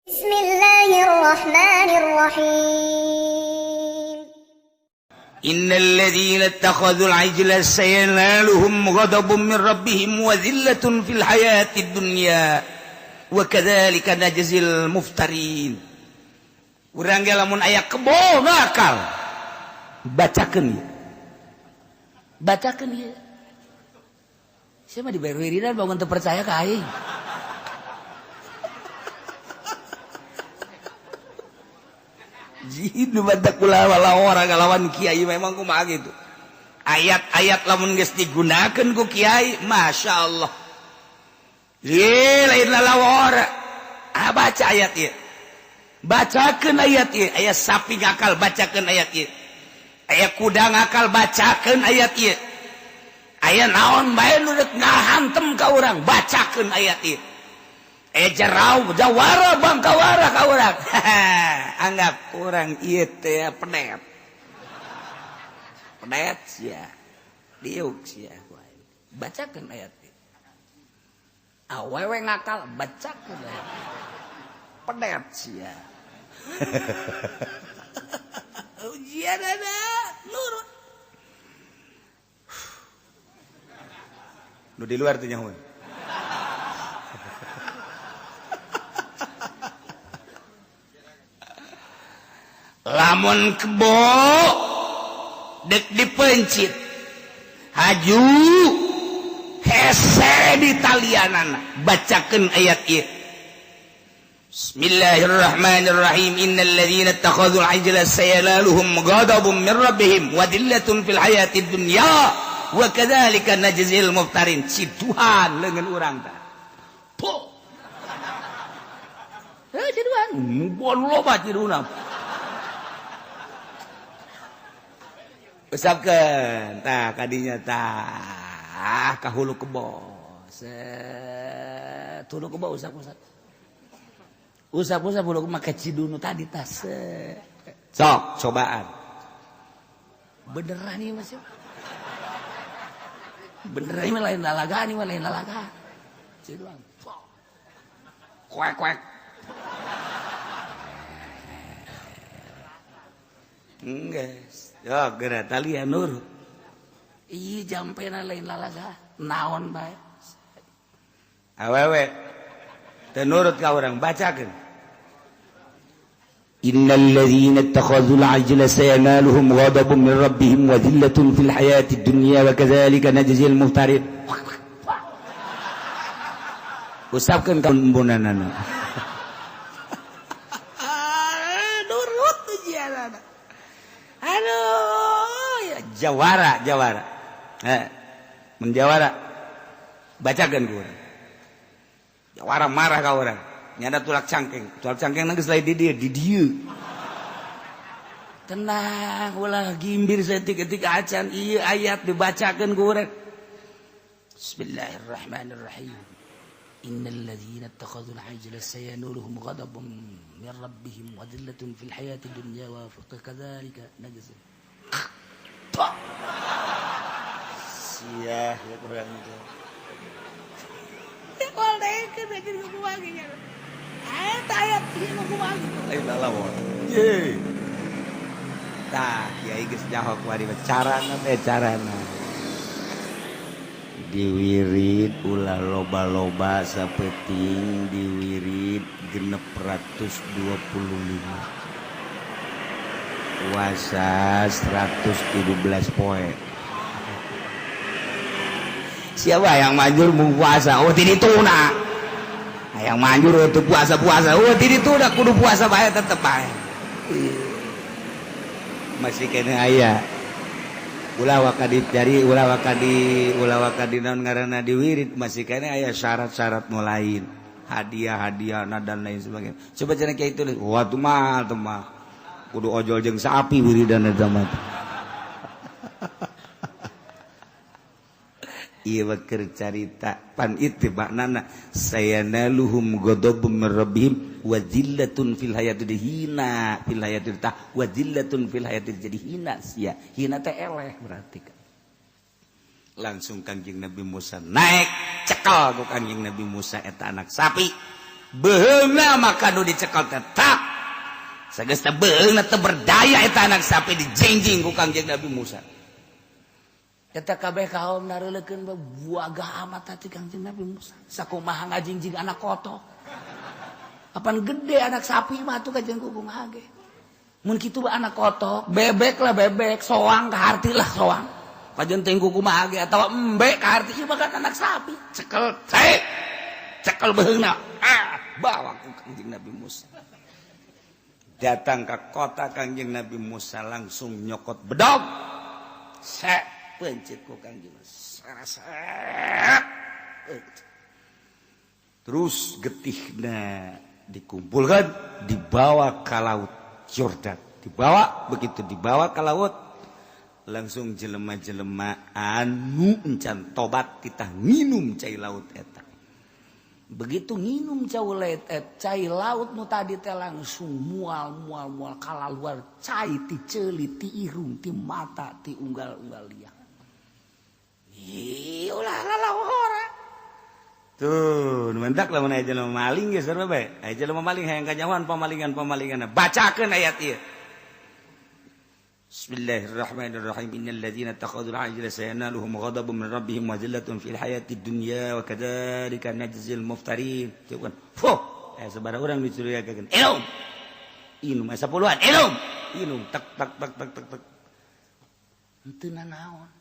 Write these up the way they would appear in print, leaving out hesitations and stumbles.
Bismillahirrahmanirrahim. Innal ladzina ittakhadhul 'ijla sayanaluhum ghadabun min rabbihim wa dhillatun fil hayatid dunya wa kadzalika najzil muftarin. Urang ge lamun aya kebo nakal bacakeun ieu. Bacakeun ieu. Sia mah dibayar wiridan bangun teu percaya ka aing. Jin badak kula lawan kiai memang kumaha gitu. Ayat-ayat lamun geus digunakeun ku kiai, Masya Allah. Ye lain lalawara. Ah, baca ayat ieu. Bacakeun ayat ieu, aya sapi ngakal bacakeun ayat ieu. Aya kuda ngakal bacakeun ayat ieu. Aya naon bae nu rek ngahantem ka urang, bacakeun ayat ieu. Jarau jawara bangkawara ka urang. Anggap urang ieu teh pedet. Pedet sia. Diuk sia. Bacakeun ayat ieu. Awewe ngakal bacakeun ayat ieu. Pedet sia. Ujianana nurut. Nu di luar teh nyaho. Lamun kebo dek dipencit haju hese di talianana bacakeun ayat ieu. Bismillahirrahmanirrahim. Innal ladzina ittakhadhul 'ijla sayanaluhum ghadabun min rabbihim wa dhillatun fil hayatid dunya wa kadzalika najzil muftarin. Ciduhan leungeun urang tah. Po. Heuh ciduhan, bon loba ciduna. Usapkeun tah kadinya tah ka hulu kebo. Set hulu kebo usap-usap. Usap-usap hulu make cidunu tadi tah. Sok cobaan. Beneran ieu mah. Beneran ieu lain lalagaan, ieu lain lalagaan. Ciduan. Kuek kuek. Enggeus. Yo geura talian nurut. Ieu jampena lain lalaga, naon bae. Awewe teu nurut ka urang bacakeun. Innal ladzina ittakhadhul 'ijla sayanaluhum ghadabun min rabbihim wa dhillatun fil hayatid dunya wa kadzalika najzil muftarin. Usapkeun ka embunanana. Nurut ujianana. Aduh, ya jawara, jawara. Menjawara. Bacakeun ku urang. Jawara marah ka urang. Nyada tulak cangkeng. Tulak cangkeng geus lain di dieu, di dieu. Tenang, ulah gimbir saeutik-eutik acan ieu ayat dibacakeun ku urang. Bismillahirrahmanirrahim. Innal ladzina ittakhadhul 'ijla sayanuluhum ghadabun min rabbihim wa dhillatun fil hayatid dunya wa kadzalika najzi. Sia ya kurang itu. Moal daekeun aja kumaha ge nya. Eta ayat ieu kumaha gitu. Lain lalawan. Ye. Tah kiai geus nyaho kuari carana teh carana. Diwirid ulah loba-loba sapeting diwirid 625 puasa 117 poe. Siapa yang manjur mau puasa? Oh tidak tuna. Yang manjur untuk puasa-puasa. Oh tidak tuna kudu puasa bae tetep bae. Masih kena aya. Ulah waka dicari, ulah waka di, ulah waka di naon ngaranna diwirid masih kena aya syarat-syarat nu lain. Hadiah-hadiah dan lain sebagainya. Coba cenah kiai tulis, wah tuh mah tuh mah. Kudu ojol jeung sapi wiridan eta mah. Ieu keur carita pan itu maknana sayanaluhum ghadabun min rabbihim wa dhillatun fil hayatid hina fil hayatid ta wa dhillatun fil hayatid jadi hina sia hina teh eleh berarti kan. Langsung Kangjeng Nabi Musa naik cekel ku Kangjeng Nabi Musa eta anak sapi Beheungna maka nu dicekel teh tak. Sageus teh beheungna teu berdaya eta anak sapi dijingjing ku Kangjeng Nabi Musa. Eta kabeh kaum nareulekeun buagah amat hati Kangjeng Nabi Musa. Sakumaha ngajingjing anak kotok. Apan gede anak sapi mah atuh kajeng kumaha ge. Mun kitu anak kotok, bebek lah bebek, soang kaharti lah soang. Kajen teh kumaha ge atawa embe kaharti ieu mah anak sapi. Cekel cek. Cekel beheungna. Ah, bawa ku Kangjeng Nabi Musa. Datang ke kota Kangjeng Nabi Musa langsung nyokot bedog. Sek pencet ku Kangjeng. Seret. Terus getihna dikumpulkan, dibawa ke laut Yordan. Dibawa, begitu dibawa ke laut langsung jelema-jelema anu encan tobat kita nginum cai laut eta. Begitu nginum cai laut nu tadi teh langsung mual mual mual kalaluar cai ti ceuli ti irung ti mata ti unggal-unggal liang. Ih ulah lalawara. Tuh, mendak lamun aya jelema maling geus sarua bae. Aya jelema maling hayang kanyahoan pamalingan-pamalingan. Bacakeun ayat ieu. Bismillahirrahmanirrahim. Innal ladzina ittakhadul ajla sayanaluhum ghadabun min rabbihim wa zillatun fil hayatid dunya wa kadzalika najzil muftarin. Tuh kan. Fuh, sabaraha urang dicurigakeun. Inum. Inum 10-an, inum. Inum tak tak tak tak tak tak. Henteu nanaon.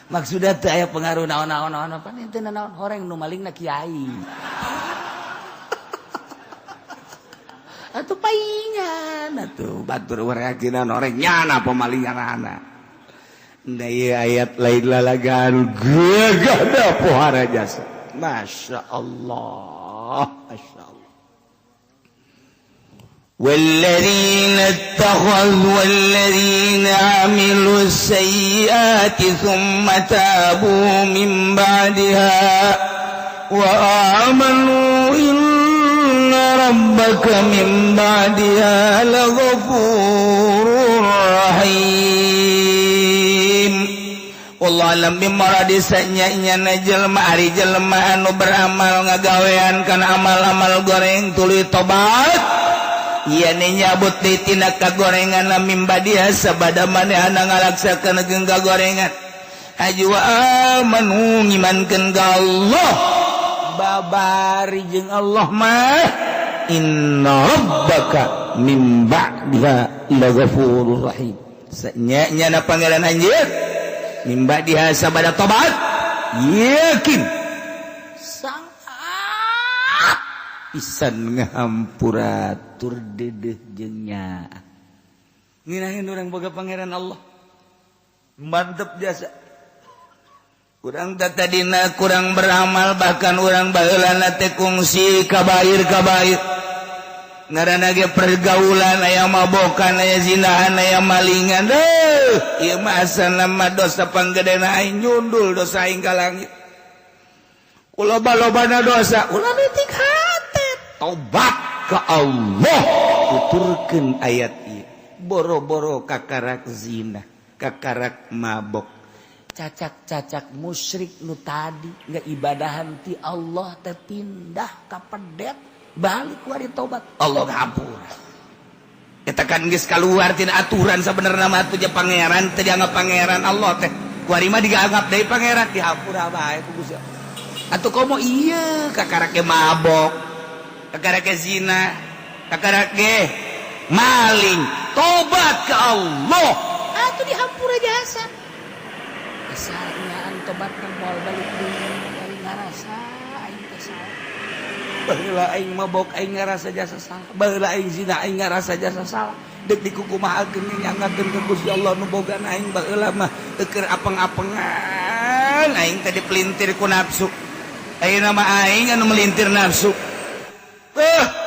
Maksudnya teu aya pengaruh naon-naon apa henteu nanaon horeng nu malingna kiai. Atuh paingan atuh batur wareakinan horeng nyana pemalinganana. Nah ieu ayat lain lalagan gagah pohara jasa. Masya Allah, Masya Allah. والذين اتخذوا والذين عملوا السيئات ثم تابوا من بعدها وآمنوا إن ربك من بعدها لغفور رحيم. Wallahu alam bimuradi sanya-nyana jelema ari jelema anu beramal ngagawean kana amal-amal goreng tuluy tobat. Iya nyabut di tina kagorengan mimba dia sabada manehna ngalaksakeun jeung kagorengan. Haji wa amanu ngimankeun ka Allah babari jeung Allah mah inna rabbaka min ba'diha laghafurur rahim. Sanya nyana pangeran anjeun min ba'diha sabada tobat yakin sangat pisan ngahampura tur dedeh jeung nyaah. Nginahin urang boga pangeran Allah. Mantep jasa. Urang tadina kurang beramal bahkan urang baheulana teh kungsi kabair-kabair. Ngaranna ge pergaulan aya mabokan aya zinahan aya malingan. Deuh, ieu mah asana mah dosa panggedena aing nyundul dosa aing ka langit. Ulah loba-lobana dosa, ulah leutik hate. Tobat ke Allah tuturkeun ayat ieu. Boro-boro kakarak zina, kakarak mabok, cacak-cacak musyrik nu tadi ngaibadahan ti Allah teh pindah ka pedet balik wari tobat Allah ngampura. Eta kan geus kaluar tina aturan sabenerna mah atuh pangeran teh dianggap pangeran Allah teh. Kuari mah dianggap deui pangeran dihampura bae ku Gusti. Atuh komo ieu kakarak ge mabok, kakarak ge zina, kakarak ge maling, tobat ke Allah atuh dihampura jasa. Asalnya tobat moal balik deui aing ngarasa aing teh salah. Baheula aing mabok aing ngarasa jasa salah. Baheula aing zina aing ngarasa jasa salah. Deuk dikukumahakeun nyangakeun ka Gusti Allah nu bogana aing baheula mah teu apeng-apengan aing teh dipelintir ku nafsu. Ayeuna mah aing anu melintir nafsu.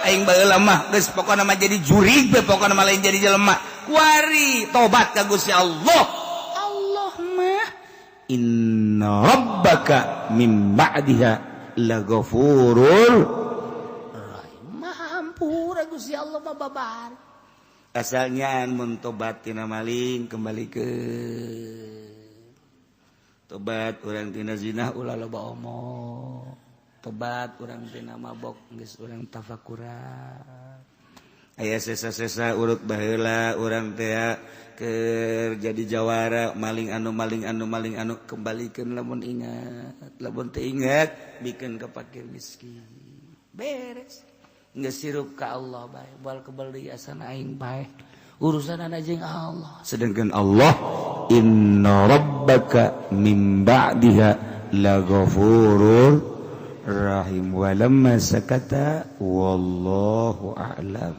Aing baheula mah geus pokona mah jadi jurig be pokona mah lain jadi jelema. Kuari tobat ka Gusti Allah. Allah mah inna rabbaka min ba'diha laghafurur rahim. Maha hampura Gusti Allah mah babar. Asalnya mun tobat tina maling kembali ke Tobat urang tina zina, ulah loba omong. Tobat urang tina mabok, geus urang tafakuran. Aya sesa-sesa urut baheula urang teh keur jadi jawara, maling anu, maling anu, maling anu, kembalikan lamun ingat. Lamun teu ingat, bikeun ka fakir miskin, beres. Geus sirup ka Allah bae, moal kebal deui asana aing bae, urusan anak jeung Allah. Sedangkan Allah, inna rabbaka min ba'diha laghafurur rahim. Walamma sakata, wallahu a'lam.